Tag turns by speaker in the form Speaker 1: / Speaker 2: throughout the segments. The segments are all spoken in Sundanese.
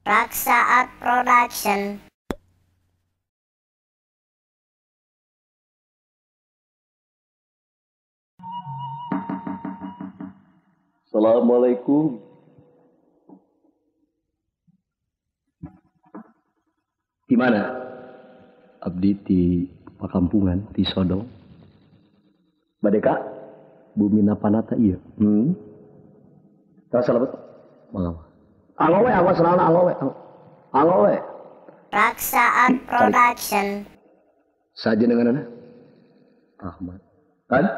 Speaker 1: Raksa Art Production.
Speaker 2: Assalamualaikum. Di mana? Abdi di pakampungan di Sodong. Badeka? Bumi Napanata iya. Terus salebet? Mangga. Anggo we, anggo selana anggo we. Anggo we.
Speaker 1: Raksa Art Production.
Speaker 2: Saja dengan ana? Ahmad. Kan?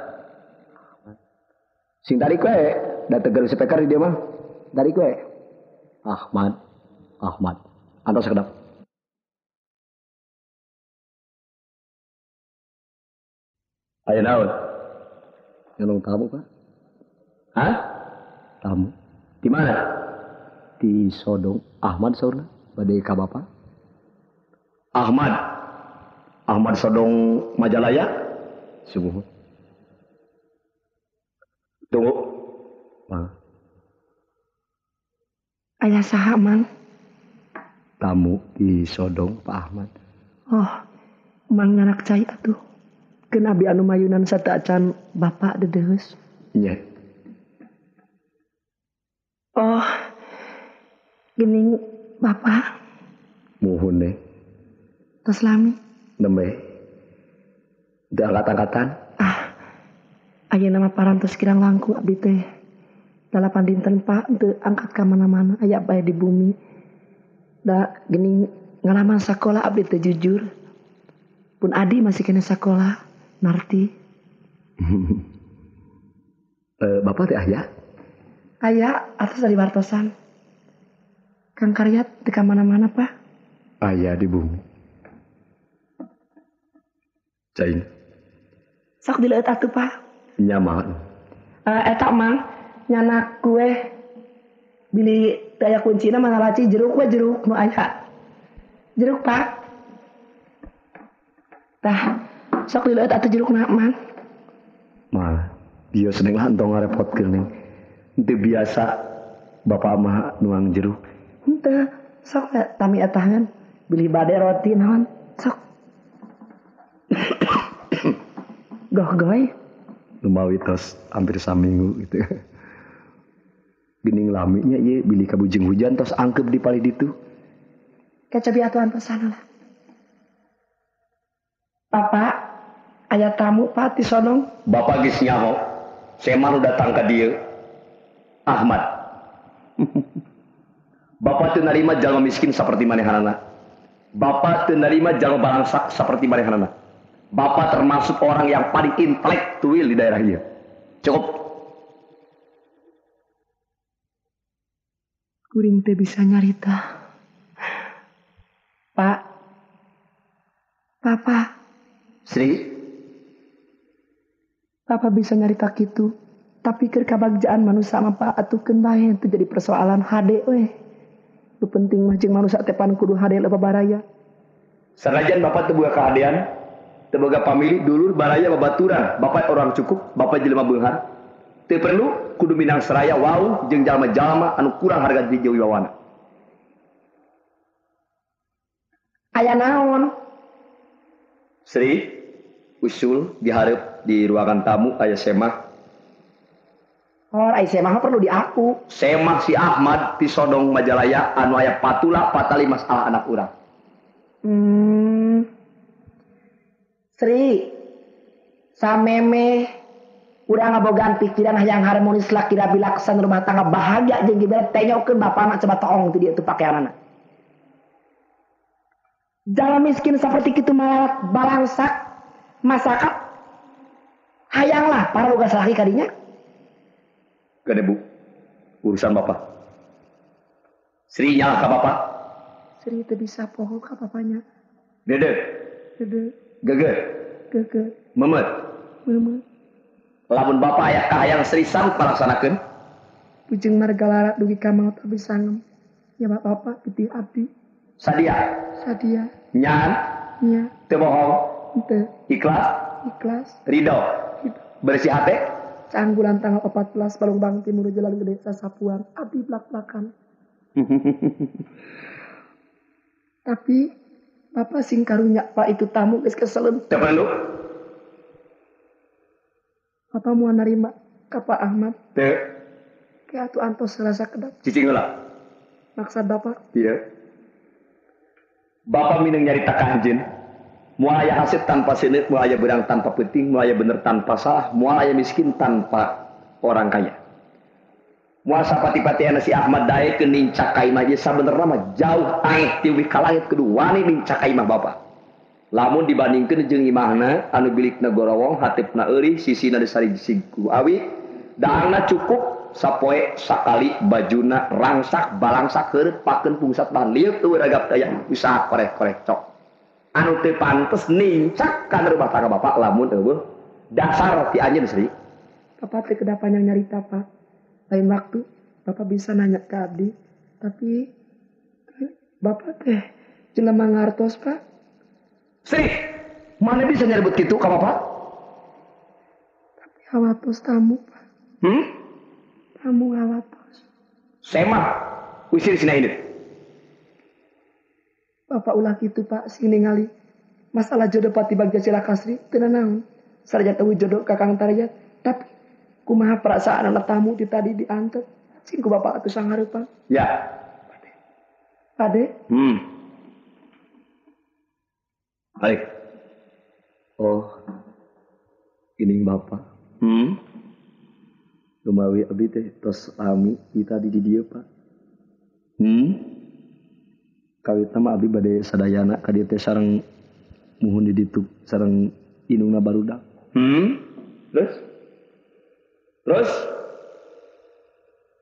Speaker 2: Ahmad. Sing tarik we, da tegar speaker di dia mah. Tarik we. Ahmad. Ahmad. Antos sekedap. Ayo naon? Nyolong tamu, Pak. Hah? Tamu. Di mana? Di Sodong. Ahmad saurna bade ka Bapak. Ahmad. Ahmad Sodong Majalaya. Sungguh. Tunggu. Mang.
Speaker 3: Aya saha, Mang?
Speaker 2: Tamu di Sodong Pak Ahmad.
Speaker 3: Oh, Mang ngarak cai atuh. Keun abi anu mayunan sateuacan Bapak dedeus.
Speaker 2: Iya.
Speaker 3: Oh, geuning Bapak.
Speaker 2: Muhun deh.
Speaker 3: Tos lami.
Speaker 2: Nembe. Teu angkat-angkatan.
Speaker 3: Ah, ayeuna mah parantos kirang langkung abdi teh. 8 dinten Pak teu angkat ka mana-mana aya bae di bumi. Da geuning ngalaman sakola abdi teh jujur. Pun adi masih kena sakola. Narti.
Speaker 2: Bapak teh aya?
Speaker 3: Aya, atas dari wartosan. Kang Karyat teu ka mana-mana, Pak.
Speaker 2: Aya di bumi. Cain.
Speaker 3: Sok dileueut atuh, Pak.
Speaker 2: Nya mah.
Speaker 3: Eta Mang, nyanak kue bili teu aya kuncina mana laci jeruk we jeruk nu aya. Jeruk, Pak. Tah, sok dileueut atuh jerukna, Mang.
Speaker 2: Mah, bieu seneng lah entong ngarepotkeun neng. Teu biasa bapak mah nuang jeruk.
Speaker 3: Henteu, sok tami etahan bilih bade roti naon, sok. Goh-goy.
Speaker 2: Lumawi tos hampir saminggu gitu. Geuning laminya ieu bilih kabujeng hujan tos angkep di palih ditu.
Speaker 3: Kacabi atuan pesan lah. Bapak, aya tamu Pak di Sodong.
Speaker 2: Bapak geus nyaho. Semar datang ka dieu. Ahmad. Bapak teu narima jalma miskin seperti manehanana. Bapak teu narima jalma barangsak seperti manehanana. Bapak termasuk orang yang paling intelektual di daerah ieu. Cukup.
Speaker 3: Kuring teu bisa nyarita. Pak. Papa.
Speaker 2: Sri.
Speaker 3: Papa bisa nyarita kitu. Tapi keur kabagjaan manusia mah Pak atuh keun bae teu jadi persoalan hade we. Nu penting mah jeung manusia teh pan kudu hade lepa baraya.
Speaker 2: Sanajan Bapak teu boga kahadean, teu boga pamili, dulur, baraya, babaturan, Bapak orang cukup, Bapak jelema beunghar. Teu perlu kudu minang seraya wau jeung jalma-jalma anu kurang harga diri jeung wibawana.
Speaker 3: Aya naon?
Speaker 2: Sri, usul dihareup di ruangan tamu aya semah.
Speaker 3: Oh, ai semah perlu diaku.
Speaker 2: Semah si Ahmad di Sodong Majalaya anu aya patula patali masalah anak urang.
Speaker 3: Sri, sameme urang ngabogaan pikiran hayang harmonis laki rabi laksan rumah tangga bahagia jeung gibela tenyokeun bapana coba toong ti dieu tuh pakeanana. Jalan miskin seperti kitu malah balangsak masakat hayanglah para boga salaki kadinya.
Speaker 2: Gede bu, urusan bapak. Sri nyalah ka bapak.
Speaker 3: Sri teu bisa poho ka bapaknya.
Speaker 2: Dede.
Speaker 3: Dede.
Speaker 2: Gege.
Speaker 3: Gege.
Speaker 2: Memet.
Speaker 3: Memet.
Speaker 2: Lamun bapak aya kahayang Sri sanggup ngalaksanakeun.
Speaker 3: Bujeng margalara dugi ka maot abdi sangem. Ya bapak getih abdi.
Speaker 2: Sadia.
Speaker 3: Sadia.
Speaker 2: Nyan.
Speaker 3: Nya.
Speaker 2: Teu bohong.
Speaker 3: Henteu.
Speaker 2: Ikhlas.
Speaker 3: Ikhlas.
Speaker 2: Ridho.
Speaker 3: Ridho.
Speaker 2: Bersih hate.
Speaker 3: Canggulan tanggal 14 Palembang Timur Jalan Gede Sasapuan abdi blak-blakan. Tapi Bapak sing karunya Pak itu tamu geus keselen.
Speaker 2: Teu perlu.
Speaker 3: Bapak moal narima ka Pak Ahmad.
Speaker 2: Teu.
Speaker 3: Ke atuh antos rasa kedap.
Speaker 2: Cicing heula.
Speaker 3: Maksud Bapak?
Speaker 2: Iya. Bapak mineng nyarita ka anjeun. Moal aya hasil tanpa seuneut, moal aya beurang tanpa peuting, moal aya bener tanpa salah, moal aya miskin tanpa orang kaya. Moal sapati-patiana si Ahmad daekeun nincak ka imah ieu sabenerna mah jauh aeh ti wih ka langit kudu wani nincak ka imah Bapak. Lamun dibandingkeun jeung imahna anu bilikna gorowong, hateupna eurih, sisina disari ku awi, daangna cukup sapoe sakali bajuna rangsak balangsak heureut pakeun pungsat bahan lieup teu ragap daya usaha koreh-koreh cok. Anu teu pantes nincak kana rumah tangga Bapak lamun eueuh dasar ti anjeun Sri.
Speaker 3: Bapak teh kedah panjang nyarita Pak. Lain waktu Bapak bisa nanya ke abdi, tapi Bapak teh jelema ngartos Pak.
Speaker 2: Sri, mana bisa nyebut kitu ka Bapak?
Speaker 3: Tapi hawatos tamu Pak.
Speaker 2: Hmm?
Speaker 3: Tamu hawatos.
Speaker 2: Semah usir sina ini.
Speaker 3: Bapak ulah kitu Pak, sing ningali masalah jodoh Pati Bagja Cilaka Sri teu nanaon. Sarajan eueuh jodoh ka Kang Taryat, tapi kumaha perasaan anak tamu di tadi diantep. Sing ku Bapak atuh sanghareupan.
Speaker 2: Ya.
Speaker 3: Pade.
Speaker 2: Baik. Oh. Geuning Bapak. Lumawi abdi teh tos lami di tadi di dieu Pak. Kawitna mah abdi bade sadayana ka dieu teh sareng muhun di ditu sareng indungna barudak. Terus? Terus?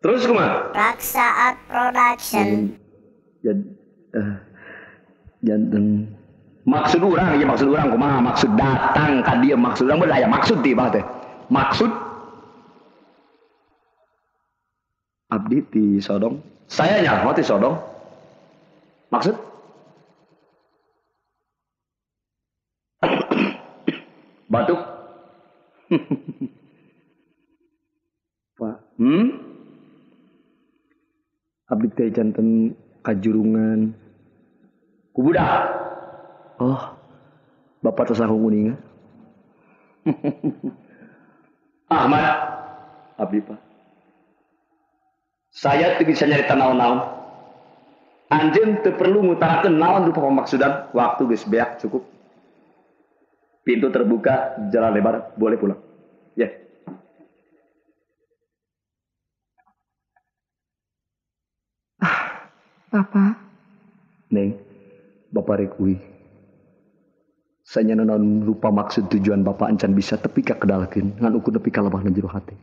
Speaker 2: Terus kumaha?
Speaker 1: Raksaat Production.
Speaker 2: Janten maksud urang ya maksud urang kumaha maksud datang ka dieu maksud urang mah aya maksud ti Bah teh. Maksud abdi ti Sodong. Saya nyaho ti Sodong. Maksud? Batuk.
Speaker 3: Pak. Abdi teh janten kajurungan
Speaker 2: ku budak.
Speaker 3: Oh, Bapak tos langkung uninga.
Speaker 2: Ahmad, abdi Pak. Saya teu bisa nyarita naon-naon. Anjeun teu perlu ngutarakeun naon rupa pamaksudan, waktu geus beak cukup. Pintu terbuka, jalan lebar, boleh pulang. Ya.
Speaker 3: Ah, Bapak.
Speaker 2: Neng, Bapak rek uih. Sanya naon rupa maksud tujuan Bapak encan bisa tepi ka kedalkeun, ngan ukur nepi ka lebahna jero hate.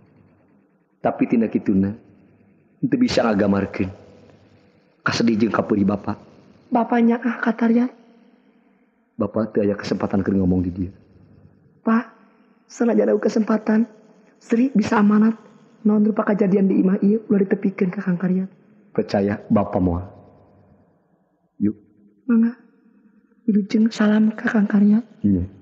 Speaker 2: Tapi tina kituna teu bisa ngagamarkeun. Kasedih jeung kapeurih Bapak.
Speaker 3: Bapaknya ah kataryat.
Speaker 2: Bapak teu aya kesempatan keur ngomong di dieu.
Speaker 3: Pak, sanajan eueuh kesempatan, Sri bisa amanat naon rupa kajadian di imah ieu ulah ditepikeun ka Kang Karyat.
Speaker 2: Percaya Bapak moal. Yuk.
Speaker 3: Mangga. Wilujeng salam ka Kang Karyat.
Speaker 2: Iya.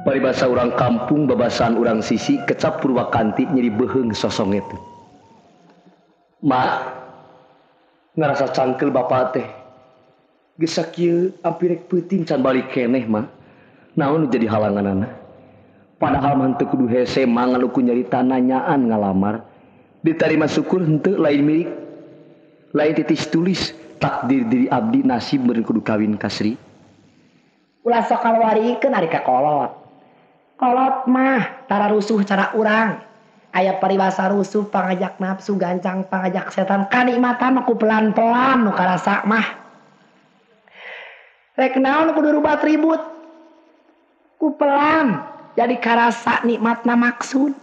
Speaker 2: Paribasa urang kampung babasaan urang sisi kecap Purwakanti nyeri beheung sosong itu. Ma ngarasa cangkel bapak teh. Geus sakieu ampir rek peuting can balik keneh ma. Naon nu jadi halanganana? Padahal mah henteu kudu hese mangan ukur nyarita nanyaan ngalamar. Ditarima syukur henteu lain milik. Lain titis tulis takdir diri abdi nasib meureun kudu kawin ka Sri.
Speaker 3: Ulah sok kaluarikeun ari ka kolot. Kolot mah tara rusuh cara urang. Aya paribasa rusuh pangajak nafsu gancang pangajak setan kanikmatan mah ku pelan-pelan nu karasa mah. Rek naon kudu rubat ribut. Ku pelan jadi karasa nikmatna maksud.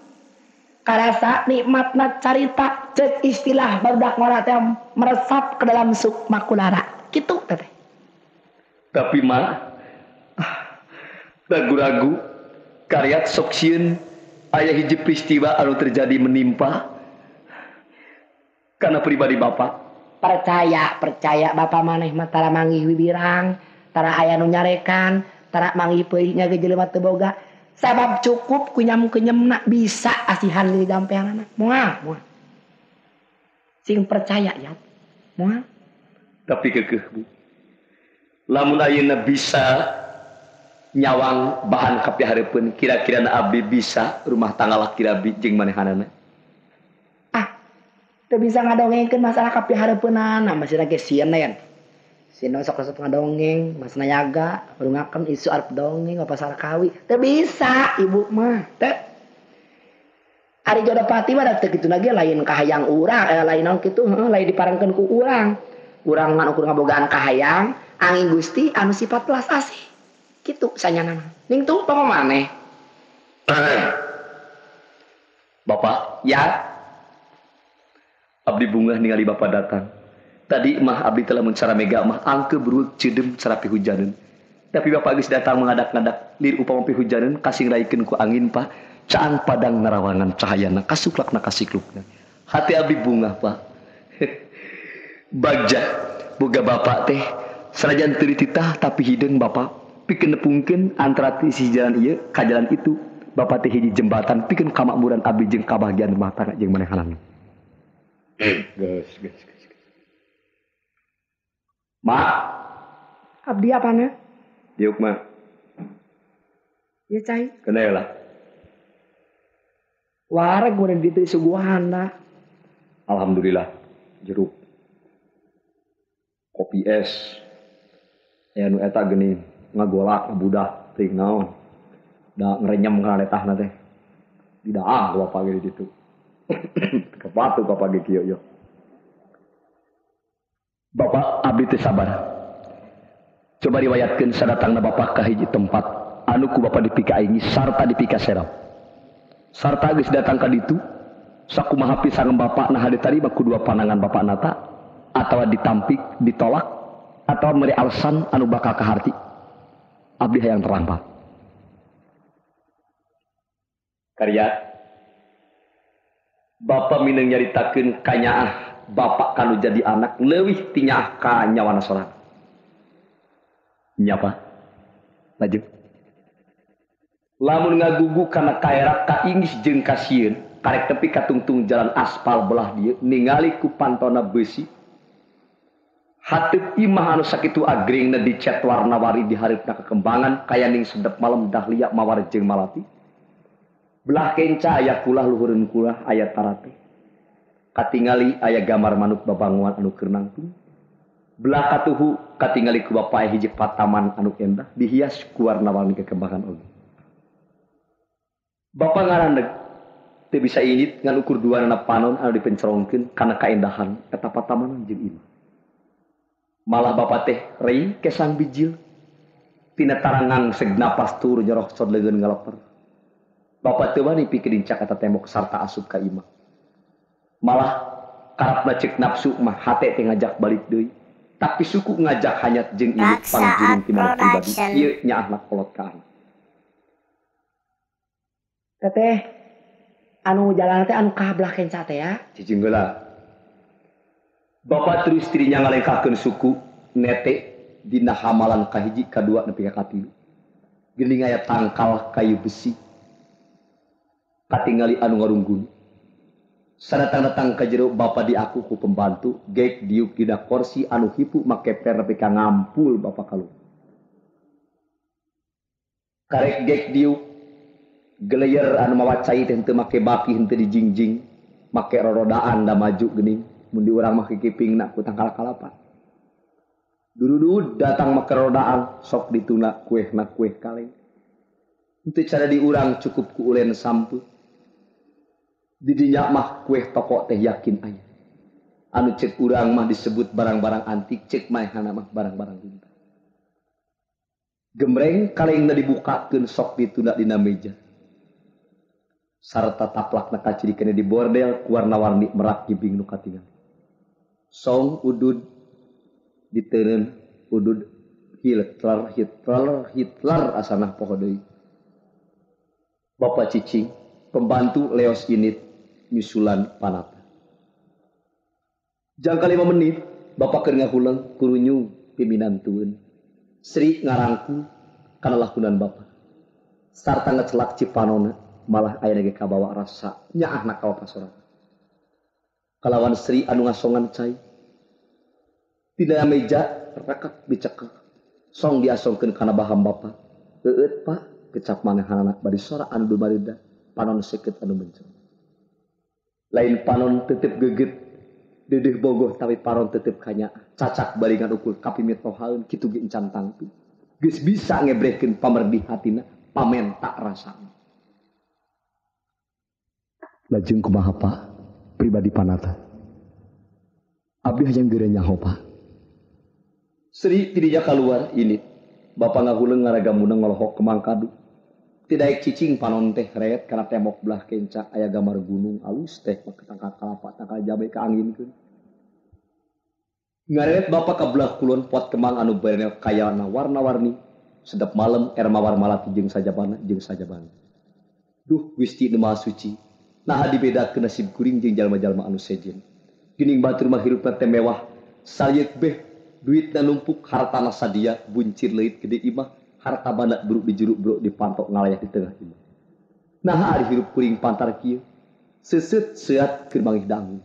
Speaker 3: Karasa nikmatna carita cek istilah barudak ngora teh meresap ke dalam sukma kulara. Kitu teteh.
Speaker 2: Tapi mah ragu-ragu karyat sok sieun aya hiji peristiwa anu terjadi menimpa karena pribadi bapak.
Speaker 3: Percaya, percaya bapak maneh mah tara manggih wibirang, tara aya nu nyarekan, tara manggih peuihnya ge jelema teu boga. Sabab cukup kunyam-kunyemna bisa asihan di gampeanana. Moal, moal. Sing percaya ya. Moal.
Speaker 2: Tapi keukeuh Bu. Lamun ayeuna bisa nyawang bahan kapihareupeun kira-kira na abdi bisa rumah tangga laki abdi jeung manehanana.
Speaker 3: Ah, teu bisa ngadongengkeun masalah kapihareupeunana, masih lagi sieun yen. Sieun sok resep ngadongeng, mas nayaga, rungakeun isu arep dongeng apa sarkawi. Teu bisa ibu mah, teu. Ari jodoh pati mah teu kitu lagi lain kahayang urang, lain naon kitu, heuh lain diparengkeun ku urang. Urang ngan ukur ngabogaan kahayang, angin Gusti anu sifat belas asih. Kitu sanyana mah. Ning tuh pama maneh.
Speaker 2: Bapak,
Speaker 3: ya.
Speaker 2: Abdi bungah ningali bapak datang. Tadi mah abdi telah mencara mega mah angke beruek cedem cara pihujaneun. Tapi bapak geus datang mengadak-ngadak lir upama pihujaneun kasing raikeun ku angin pak. Caang padang narawangan cahayana kasuklakna kasiklukna. Hati abdi bungah pak. Bagja boga bapak teh sanajan teu dititah tapi hideung bapak pikeun nepungkeun antara sisi jalan ieu ka jalan itu. Bapak teh hiji jembatan pikeun kamakmuran abdi jeung kabahagiaan rumah tangga jeung manehanana. Geus geus geus. Ma,
Speaker 3: abdi apana?
Speaker 2: Diuk ma.
Speaker 3: Ya cai.
Speaker 2: Kena lah.
Speaker 3: Wareg mun ditu suguhan da.
Speaker 2: Alhamdulillah jeruk. Kopi es. Aya nu eta geuning ngagolak ngabudah teuing naon. Da ngerenyem kana letahna teh. Didaah ku bapak ge di ditu. Kepatu bapak ge kieu yo. Bapak abdi teu sabar. Coba riwayatkeun sadatangna bapak ka hiji tempat anu ku bapak dipika aing sarta dipika serap. Sarta geus datang ka ditu sakumaha pisangan bapak nah ditarima ku dua pandangan bapak nata atawa ditampik, ditolak atawa mere alasan anu bakal kaharti. Abdi hayang terang Pak. Karya bapak mineng nyaritakeun kanyaah bapak kanu jadi anak leuwih ti nyaah ka nyawana sorang. Nya Pak. Lajeng. Lamun ngagugu kana kaerak kaingis jeung kasieun, karek tepi katungtung jalan aspal belah dieu ningali ku pantona beusi. Hateup imah anu sakitu agringna dicet warna-warni di hareupna kekembangan kayaning sedep malam dahlia mawar jeung malati. Belah kenca aya kulah luhureun kulah aya tarate. Katingali aya gambar manuk babanguan anu keur nangtung. Belah katuhu katingali ku bapa hiji pataman anu endah dihias ku warna-warni kekembangan oge. Bapa ngarandeg teu bisa indit ngan ukur duanana panon anu dipencerongkeun kana kaendahan eta patamanan jeung imah. Malah bapa teh rei kesang bijil tina tarangang seg napas tur nyoroh cod leungeun ngaleper. Bapa teu wani pikeun dincak eta tembok sarta asup ka imah. Malah karapna cek nafsu mah hate teh ngajak balik deui. Tapi suku ngajak hanyat jeung ieu pangjuring ti maneh pribadi ieu nyaahna kolot ka anak.
Speaker 3: Teteh anu jalan teh anu ka belah kenca teh ya.
Speaker 2: Cicing heula. Bapak terus dirinya ngalengkahkeun suku nete dina hamalan kahiji kadua nepi ka katilu. Geuning aya tangkal kayu besi. Katingali anu ngarunggun. Sadatang-datang ka jero bapa diaku ku pembantu gek diuk dina kursi anu hipu make per nepi ka ngampul bapa kalu. Karek gek diuk geleyer anu mawa cai teh henteu make baki henteu dijingjing make rorodaan da maju geuning mun di urang mah kikipingna ku tangkal kalapa. Durudud datang make rodaan sok dituna kuehna kueh kaleng. Henteu cara di urang cukup ku ulen sampu. Didinya mah kueh toko teh yakin aya. Anu cek urang mah disebut barang-barang antik, cek manehna mah barang-barang runtah. Gemreng kalengna dibukakeun sok ditunda dina meja. Sarta taplakna kacirikeun di bordel ku warna-warni merak gibing nu katingal. Song udud diteuneun udud Hitler Hitler Hitler asanah poho deui. Bapak cicing pembantu leos init nyusulan Panata. Jangka 5 menit bapak keur ngahuleng kurunyung piminantueun. Sri ngarangkul kana lakunan bapak. Sarta ngecelak cipanona malah aya ge kabawa rasa nyaahna ka bapak sorangan. Kalawan Sri anu ngasongan cai. Tina meja rekek dicekel. Song diasongkeun kana baham bapak. Eueut pak kecap manehanana bari sora anu dumarida panon seukeut anu mencong. Lain panon tetep geget dedeh bogoh tapi panon tetep kanya cacak baringan ukur kapimitohaeun kitu ge encan tangtu. Geus bisa ngebrehkeun pamerdih hatina pamenta rasana. Lajeng kumaha Pak pribadi Panata. Abdi hayang geura nyaho Pak. Sri tidinya kaluar ini. Bapak ngahuleng ngaragamunang ngolohok kemang kadu. Tidak cicing panon teh ret karena tembok belah kenca aya gambar gunung alus teh make tangkal kalapa tangkal jabe kaanginkeun. Ngareret bapak ka belah kulon pot kemang anu berenel kayana warna-warni sedap malam er mawar malati jeung sajabana jeung sajabana. Duh Gusti nu Maha Suci, naha dibedakeun nasib kuring jeung jalma-jalma anu sejen. Geuning batur mah hirupna teh mewah, salieuk beh duitna numpuk hartana sadia buncir leuit gede imah. Harta banda buruk di jeruk buruk dipantok ngalayah di tengah imah. Nah ari hirup kuring pantar kieu, seuseut seat keur mangih dangu.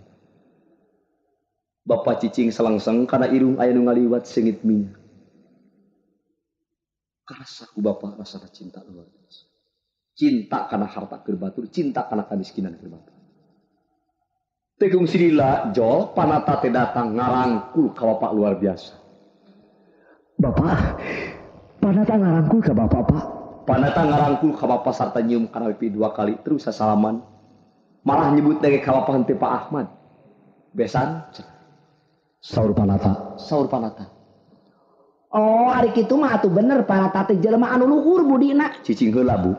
Speaker 2: Bapak cicing selangseng kana irung aya nu ngaliwat seungit minyak. Karasa ku bapak rasana cinta luar biasa. Cinta kana harta keur batur, cinta kana kamiskinan keur batur. Tegung silila jol Panata teh datang ngarangkul ka bapak luar biasa. Bapak Panata ngarangkul ka bapak Pak. Panata ngarangkul ka bapak sarta nyium kana pipi 2 kali terus sasalaman. Malah nyebut lagi ka bapak henteu Pak Ahmad. Besan saur Panata, saur Panata.
Speaker 3: Oh, ari kitu mah atuh bener Panata teh jelema anu luhur budina.
Speaker 2: Cicing heula Bu.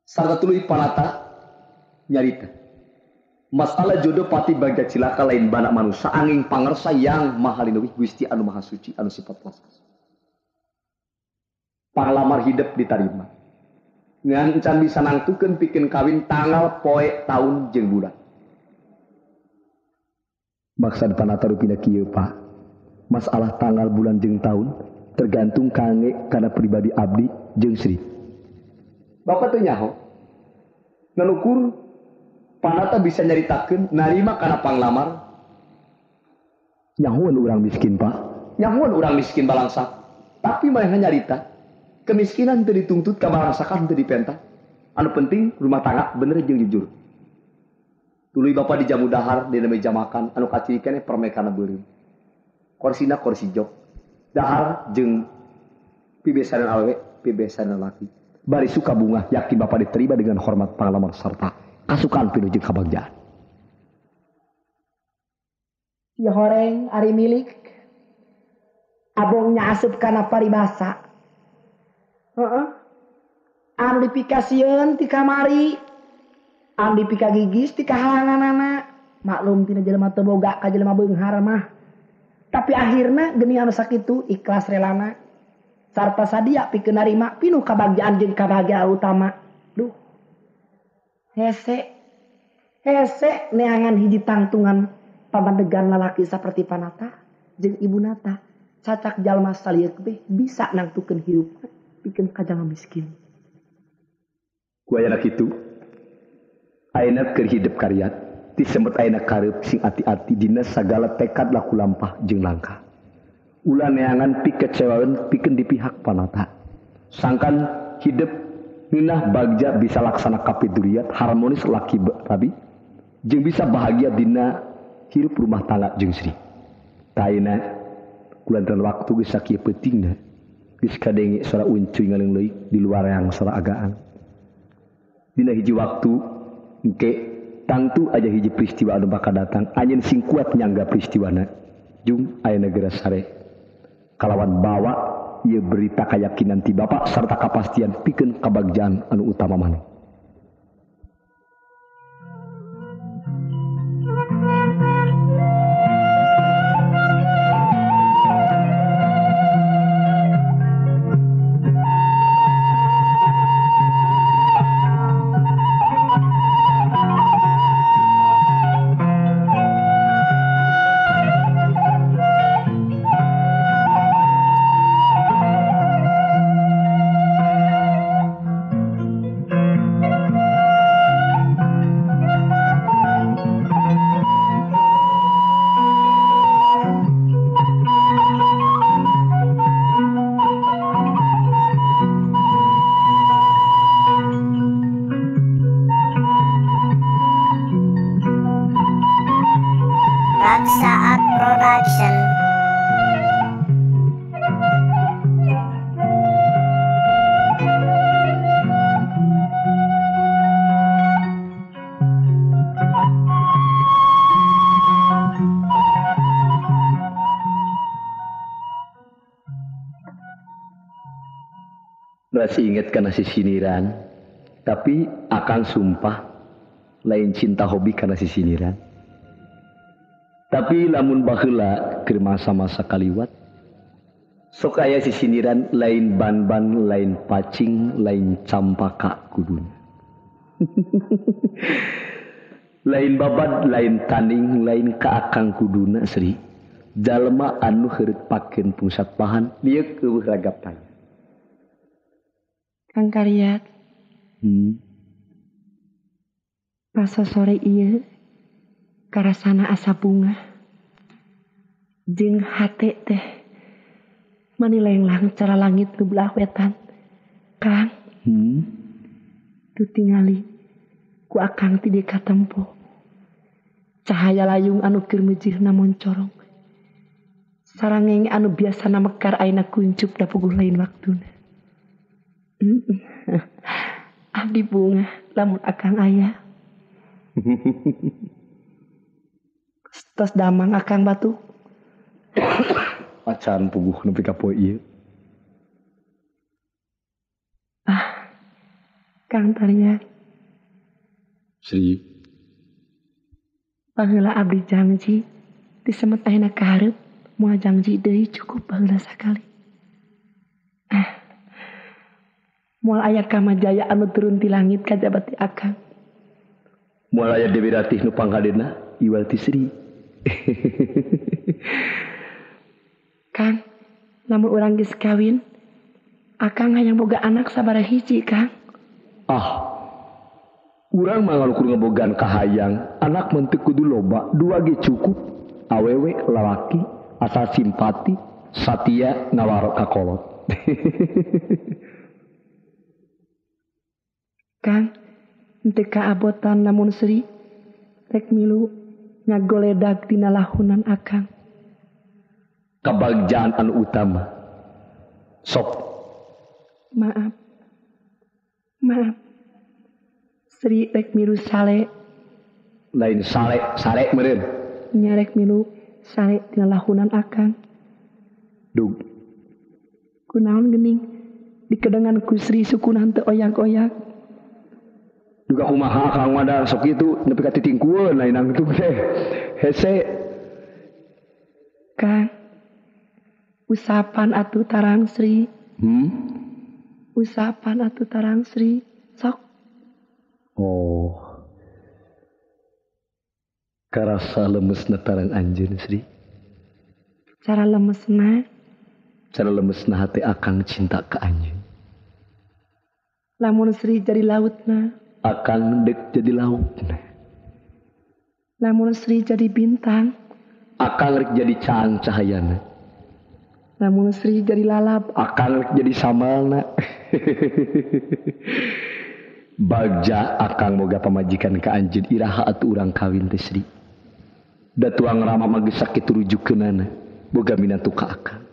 Speaker 2: Sarta tuluy Panata nyarita. Masalah jodoh pati bagja cilaka lain banak manusia angin pangersa yang maha lineuwih Gusti anu Maha Suci anu sifat welas. Panglamar hidup diterima. Ngan encan bisa nangtukeun pikeun kawin tanggal poe taun jeung bulan. Maksad Panata rupina kieu Pak. Masalah tanggal bulan jeung taun tergantung kange kana pribadi abdi jeung Sri. Bapak teu nyaho. Ngalukur Panata bisa nyaritakeun narima kana panglamar. Nyahoan urang miskin Pak. Nyahoan urang miskin balangsa. Tapi manehna nyarita kemiskinan teu dituntut ka balangsakan teu dipenta. Anu penting rumah tangga bener jeung jujur. Tuluy bapak dijamu dahar dina meja makan anu kacirikan permekana beureum. Korsina korsi jok. Dahar jeung pibesanan awewe, pibesanan laki. Bari suka bunga yakin bapak diterima dengan hormat panglamar serta kasukaan pinuh jeung kabagjaan.
Speaker 3: Si horeng ari milik abongnya asup kana paribasa. Heeh. Anu dipikasieun ti kamari, anu dipikagigis ti kahalanganana. Maklum tina jelema teu boga ka jelema beunghar mah. Tapi akhirna geuning anu sakitu ikhlas relana sarta sadia pikeun narima pinuh kabagjaan jeung kabahagiaan utama. Duh. Hese. Hese neangan hiji tangtungan pamandegan lalaki saperti Panata jeung Ibu Nata. Cacak jalma salieuk teh bisa nangtukeun hirup pikeun ka jalma miskin.
Speaker 2: Ku aya kitu. Ayeuna keur hidup kariat, ti semet ayeuna kareup sing ati-ati dina sagala tekad laku lampah jeung langkah. Ulah neangan pikecewaeun pikeun di pihak Panata. Sangkan hidup ngeunah bagja bisa laksana kapiduriat harmonis laki rabi jeung bisa bahagia dina hirup rumah tangga jeung Sri. Taina kulantaran waktu geus sakieu peutingna geus kadenge sora uncuy ngaleungleuk di luar yang sora agaan. Dina hiji waktu engke tangtu aja hiji peristiwa anu bakal datang anjeun sing kuat nyangga peristiwana jung aya negara sare kalawan bawa Ieu berita kayakinan ti bapak sarta kapastian pikeun kabagjaan anu utama maneh.
Speaker 1: Raksaat Production.
Speaker 2: Masih inget karena si siniran, tapi akan sumpah lain cinta hobi karena si siniran. Tapi lamun baheula keur masa-masa kaliwat, sok aya si siniran lain ban-ban, lain pacing, lain campaka kuduna. Lain babad, lain taning, lain ka akang kuduna Sri. Jalma anu heureut pakeun pungsat pahan, lieuk eueuh ragap tanya.
Speaker 3: Kang Karyat. Paso sore ieu karasana asa bunga jeung hate teh mani lenglang cara langit nu belah wetan. Kang. Tu tingali ku akang ti dieu katempo. Cahaya layung anu keur meujeuhna moncorong. Sarangeng anu biasana mekar ayeuna kuncup da puguh lain waktuna. Abdi bunga lamun akang aya. Tos damang akang batuk.
Speaker 2: Acan puguh nepi ka poe ieu.
Speaker 3: Ah, Kang Tarya.
Speaker 2: Sri.
Speaker 3: Baheula abdi janji disemet ayeuna ka hareup moal janji deui cukup baheula sakali. Ah. Moal aya kamajaya anu turun ti langit kajaba ti akang.
Speaker 2: Moal aya Dewi Ratih nu panghadeuna iwal ti Sri.
Speaker 3: Kang, lamun urang geus kawin, akang hayang boga anak sabaraha hiji, Kang?
Speaker 2: Ah. Urang mah ngalukur ngebogaan kahayang, anak mah teu kudu loba, dua ge cukup. Awewe lalaki asal simpati, satia ngawaro ka kolot.
Speaker 3: Kang, henteu kaabotan lamun Sri rek milu ngagoledag dina lahunan akang.
Speaker 2: Kabagjaan anu utama. Sok.
Speaker 3: Maaf. Maaf. Sri rek milu sale.
Speaker 2: Lain sale, sale meureun.
Speaker 3: Nya rek milu sale dina lahunan akang.
Speaker 2: Dug.
Speaker 3: Kunaon geuning dikedengan ku Sri sukuna henteu oyak-oyak.
Speaker 2: Duga kumaha akang mah da sok kitu nepi ka titingkueun lain nangtung teh. Hese.
Speaker 3: Kang. Usapan atuh tarang Sri. Usapan atuh tarang Sri. Sok.
Speaker 2: Oh. Karasa lemesna tarang anjeun Sri.
Speaker 3: Cara lemesna?
Speaker 2: Cara lemesna hate akang cinta ka anjeun.
Speaker 3: Lamun Sri jadi lautna.
Speaker 2: Akang dek jadi lautna.
Speaker 3: Lamun Sri jadi bintang.
Speaker 2: Akang rek jadi caang cahayana.
Speaker 3: Lamun Sri jadi lalap.
Speaker 2: Akang rek jadi samalna. Bagja akang moga pamajikan ka anjeun iraha atuh urang kawin teh Sri. Da tuang rama mah geus sakitu rujukeunana boga minantu ka akang.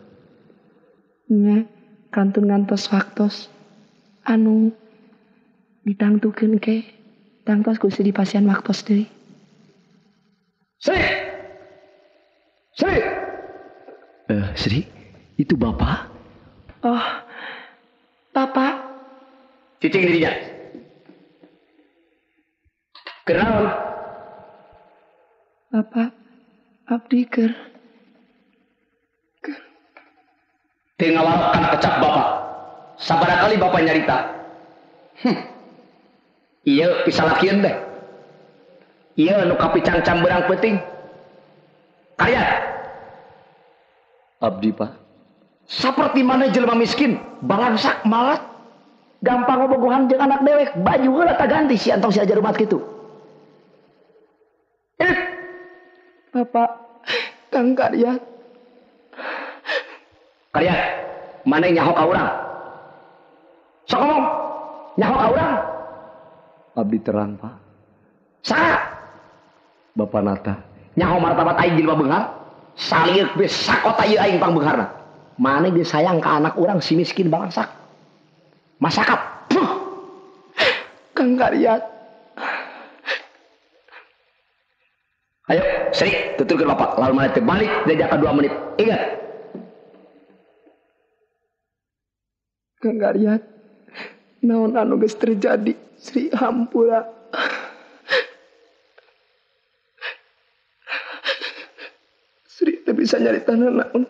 Speaker 3: Nya kantun ngantos waktos anu ditangtukeun ke tangtos ku Sri dipasihan waktos deui.
Speaker 2: Sri. Sri. Sri, itu bapak.
Speaker 3: Oh, Bapak.
Speaker 2: Cicing dirinya. Kenaon?
Speaker 3: Bapak, abdi keur.
Speaker 2: Teu ngawarok kecap Bapak. Sabaraha kali Bapak nyarita. Ieu pisalakieun teh. Ieu nu kapicangcam beurang peuting. Karyat. Abdi, Pak. Saperti mana jelema miskin, balangsak malat, gampang ngobogohan jeung anak dewek, baju heula tak ganti si antong si ajar umat kitu.
Speaker 3: Bapak, Kang Karyat.
Speaker 2: Karyat, mana nyaho ka urang? Sok ngomong, nyaho ka urang? Abdi terang, Pak. Saha? Bapak Nata. Nyaho martabat aing jelema beunghar? Salieuk geus sakota ieu aing pangbeungharna. Mana geus sayang ka anak urang si miskin balangsak. Masakat. Puh.
Speaker 3: Kang Karyat.
Speaker 2: Ayo, Sri, tuturkeun Bapak. Lalu mana teh balik jajaka 2 menit. Ingat.
Speaker 3: Kang Karyat, naon anu geus terjadi, Sri hampura. Sri teu bisa nyarita naon.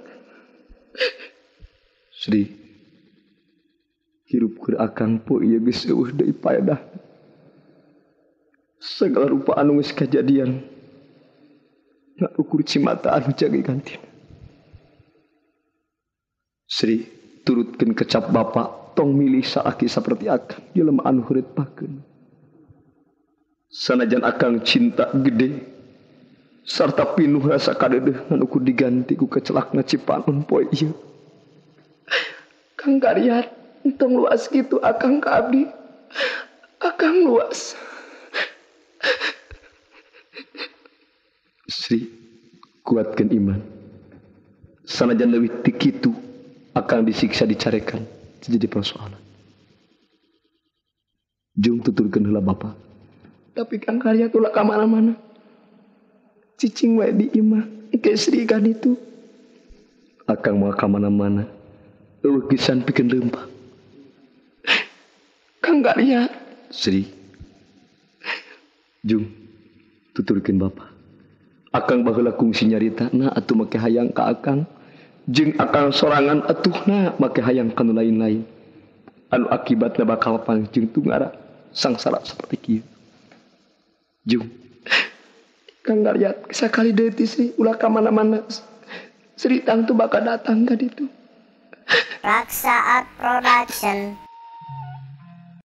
Speaker 2: Sri, hirup keur akang poe ieu geus eueuh deui paedah. Segala rupa anu geus kajadian ngarukur cimata anu jagi gantina. Sri, turutkeun kecap Bapak, tong milih salaki saperti akang jelema anu heureut pakeun. Sanajan akang cinta gede sarta pinuh rasa kadeudeuh ngan ukur diganti ku kecelakna Cipanon poe ieu.
Speaker 3: Kang Karyat, entong luas gitu akang ka abdi. Akang luas.
Speaker 2: Sri, kuatkan iman. Sanajan leuwih ti kitu akang disiksa dicarekan jadi persoalan. Jung tuturkeun heula Bapak.
Speaker 3: Tapi Kang Karyat ulah ka mana-mana. Cicing wae di imah, engke Sri kan itu.
Speaker 2: Akang moal ka mana-mana. Eueuh kisan pikeun leumpang.
Speaker 3: Kang Karyat.
Speaker 2: Sri. Jung, tuturkeun Bapak. Akang baheula kungsi nyarita na atuh make hayang ka akang. Jeung akang sorangan atuhna make hayang ka nu lain-lain. Anu akibatna bakal pangjeng tungara sangsara saperti kieu. Jung.
Speaker 3: Kang Karyat, sakali deui ti Sri ulah ka mana-mana. Sri tangtu bakal datang ka ditu.
Speaker 1: Raksaat Production.